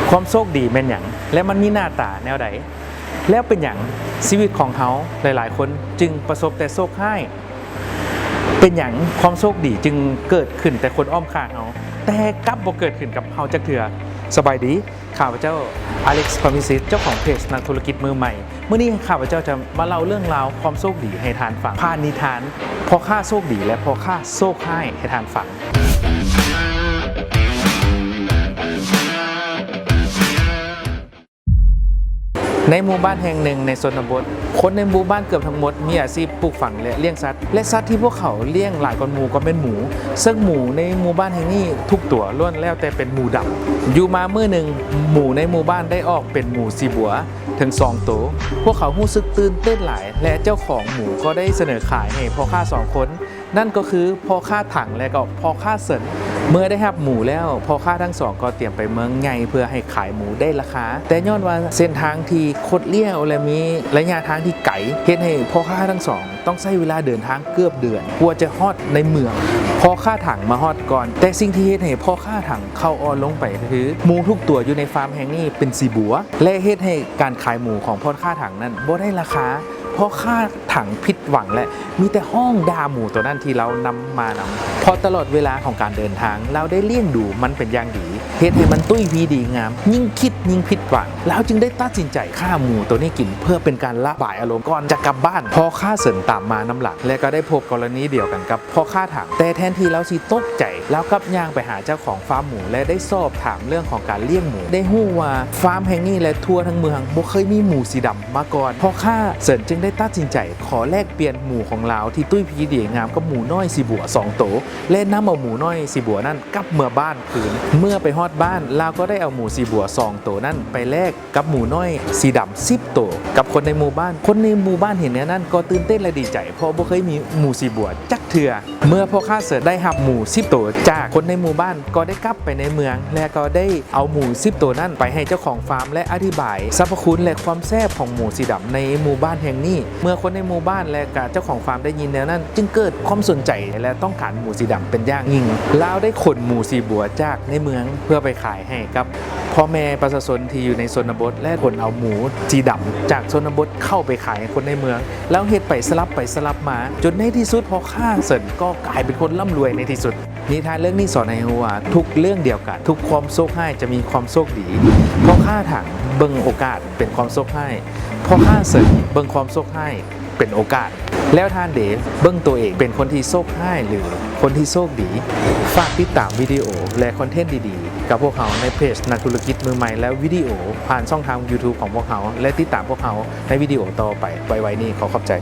ຄວາມໂຊກດີແມ່ນຫຍັງ ແລະ ມັນມີໜ້າຕາແນວໃດ? ແລ້ວເປັນຫຍັງຊີວິດຂອງເຮົາຫຼາຍໆຄົນຈຶ່ງປະສົບແຕ່ໂຊກຮ້າຍ? ເປັນຫຍັງຄວາມໂຊກດີຈຶ່ງເກີດຂຶ້ນແຕ່ຄົນອ້ອມຂ້າງເຮົາ ແຕ່ກັບບໍ່ເກີດຂຶ້ນກັບເຮົາຈັກເທື່ອ? ສະບາຍດີ, ຂ້າພະເຈົ້າ ອາເລັກ ພາມິສິດ ເຈົ້າຂອງເພຈນັກທຸລະກິດມືໃໝ່. ມື້ນີ້ຂ້າພະເຈົ້າຈະມາເລົ່າເລື່ອງລາວຄວາມໂຊກດີໃຫ້ທ່ານຟັງ ຜ່ານນິທານພໍ່ຄ້າໂຊກດີ ແລະ ພໍ່ຄ້າໂຊກຮ້າຍໃຫ້ທ່ານຟັງ. ໃນໝູ່ບ້ານແຫ່ງໜຶ່ງໃນຊົນນະບົດ, ຄົນໃນໝູ່ບ້ານເກືອບທັງໝົດມີອາຊີບປູກຝັງ ແລະ ລ້ຽງສັດ ແລະ ສັດທີ່ພວກເຂົາລ້ຽງຫຼາຍກວ່າໝູ່ກໍແມ່ນໝູ, ເຊິ່ງໝູ່ໃນໝູ່ບ້ານແຫ່ງນີ້ທຸກຕົວລ້ວນແລ້ວແຕ່ເປັນໝູດຳ. ຢູ່ມາມື້ໜຶ່ງ, ໝູໃນໝູ່ບ້ານໄດ້ອອກເປັນໝູສີບົວເຖິງສອງໂຕ. ພວກເຂົາຮູ້ສຶກຕື່ນເຕັ້ນຫຼາຍ ແລະ ເຈົ້າຂອງໝູກໍໄດ້ສະເໜີຂາຍໃຫ້ພໍ່ຄ້າສອງຄົນ, ນັ້ນກໍຄືພໍ່ຄ້າຖັງ ແລະ ກໍພໍ່ຄ້າເສີນ. ເມື່ອໄດ້ຮັບໝູແລ້ວ, ພໍ່ຄ້າທັງສອງກໍຕຽມໄປເມືອງໃຫຍ່ເພື່ອໃຫ້ຂາຍໝູໄດ້ລາຄາ, ແຕ່ຍ້ອນວ່າເສັ້ນທາງທີ່ຄົດລ້ຽວ ແລະ ມີໄລຍະທາງທີ່ໄກ, ເຮັດໃຫ້ພໍ່ຄ້າທັງສອງ ຕ້ອງໃຊ້ເວລາເດີນທາງເກືອບເດືອນກວ່າຈະຮອດໃນເມືອງ. ພໍ່ຄ້າຖັງມາຮອດກ່ອນ, ແຕ່ສິ່ງທີ່ເຮັດໃຫ້ພໍ່ຄ້າຖັງເຂົ້າອ່ອນລົງໄປກໍຄື ໝູທຸກຕົວຢູ່ໃນຟາມແຫ່ງນີ້ເປັນສີບົວ ແລະ ເຮັດໃຫ້ການຂາຍໝູຂອງພໍ່ຄ້າຖັງນັ້ນບໍ່ໄດ້ລາຄາ. ພໍ່ຄ້າຖັງຜິດຫວັງ ແລະ ມີແຕ່ຮ້ອງດ່າໝູຕົວນັ້ນທີ່ລາວນຳມານຳ. ເພາະຕະຫຼອດເວລາຂອງການເດີນທາງ, ລາວໄດ້ລ້ຽງດູມັນເປັນຢ່າງດີ, ເຮັດໃຫ້ມັນຕຸ້ຍພີດີງາມ, ຍິ່ງຄິດຍິ່ງຜິດຫວັງ. ລາວຈຶ່ງໄດ້ຕັດສິນໃຈຂ້າໝູໂຕນີ້ກິນ ເພື່ອເປັນການລະບາຍອາລົມ. ກ່ອນຈະກັບບ້ານ, ພໍ່ຄ້າເສີນຕາມມານຳຫຼັງ ແລະ ກໍໄດ້ພົບກໍລະນີດຽວກັນກັບພໍ່ຄ້າຖັງ. ແຕ່ແທນທີ່ລາວຊິຕົກໃຈ, ລາວກັບຍ່າງໄປຫາເຈົ້າຂອງຟາມໝູ ແລະ ໄດ້ສອບຖາມເລື່ອງຂອງການລ້ຽງໝູ. ໄດ້ຮູ້ວ່າຟາມແຫ່ງນີ້ ແລະ ທົ່ວທັງເມືອງບໍ່ເຄີຍມີໝູສີດຳມາກ່ອນ. ພໍ່ຄ້າເສີນຈຶ່ງໄດ້ຕັດສິນໃຈຂໍແລກປ່ຽນໝູຂອງລາວທີ່ຕຸ້ຍພີດີງາມກັບໝູນ້ອຍສີບົວສອງໂຕ ແລະ ນຳເອົາໝູນ້ອຍສີບົວນັ້ນ ກັບເມືອບ້ານຄືນ. ເມື່ອໄປຮອດບ້ານ, ລາວກໍໄດ້ເອົາໝູສີບົວສອງໂຕນັ້ນໄປແລກກັບໝູນ້ອຍສີດຳສິບໂຕ ກັບຄົນໃນໝູ່ບ້ານ. ຄົນໃນໝູ່ບ້ານເຫັນແນວນັ້ນກໍຕື່ນເຕັ້ນ ແລະ ດີໃຈ, ເພາະບໍ່ເຄີຍມີໝູສີບົວຈັກເທື່ອ. ເມື່ອພໍ່ຄ້າເສີນໄດ້ຮັບໝູສິບໂຕຈາກຄົນໃນໝູ່ບ້ານ, ກໍໄດ້ກັບໄປໃນເມືອງ ແລະ ກໍໄດ້ເອົາໝູສິບໂຕນັ້ນໄປໃຫ້ເຈົ້າຂອງຟາມ ແລະ ອະທິບາຍສັບພະຄຸນ ແລະ ຄວາມແຊບຂອງໝູສີດຳໃນໝູ່ບ້ານແຫ່ງນີ້. ເມື່ອຄົນໃນໝູ່ບ້ານ ແລະ ກະເຈົ້າຂອງຟາມໄດ້ຍິນແນວນັ້ນ, ຈຶ່ງເກີດຄວາມສົນໃຈ ແລະ ຕ້ອງການໝູສີດຳເປັນຢ່າງຍິ່ງ. ລາວໄດ້ຂົນໝູສີບົວຈາກໃນເມືອງເພື່ອໄປຂາຍໃຫ້ກັບພໍ່ແມ່ປະຊາຊົນທີ່ຢູ່ໃນຊົນນະບົດ ແລະ ຂົນເອົາໝູສີດຳຈາກຊົນນະບົດເຂົ້າໄປຂາຍໃຫ້ຄົນໃນເມືອງ. ລາວເຮັດໄປສະຫຼັບໄປສະຫຼັບມາ, ຈົນໃນທີ່ສຸດພໍ່ຄ້າເສີນກໍກາຍເປັນຄົນລ່ຳລວຍໃນທີ່ສຸດ. ນິທານເລື່ອງນີ້ສອນໃຫ້ຮູ້ວ່າ ທຸກເລື່ອງດຽວກັນ, ທຸກຄວາມໂຊກຮ້າຍຈະມີຄວາມໂຊກດີ. ພໍ່ຄ້າຖັງເບິ່ງໂອກາດເປັນຄວາມໂຊກຮ້າຍ, ພໍ່ຄ້າເສີນເບິ່ງຄວາມໂຊກຮ້າຍ ເປັນໂອກາດ. ແລ້ວທ່ານເດ ເບິ່ງໂຕເອງເປັນຄົນທີ່ໂຊກຮ້າຍ ຫຼື ຄົນທີ່ໂຊກດີ? ຝາກຕິດຕາມວິດີໂອ ແລະ ຄອນເທັນດີໆ ກັບພວກເຮົາໃນເພຈນັກທຸລະກິດມືໃໝ່ ແລະ ວິດີໂອຜ່ານຊ່ອງທາງ YouTube ຂອງພວກເຮົາ ແລະ ຕິດຕາມພວກເຮົາໃນວິດີໂອຕໍ່ໄປ. ໄວໆນີ້, ຂໍຂອບໃຈ.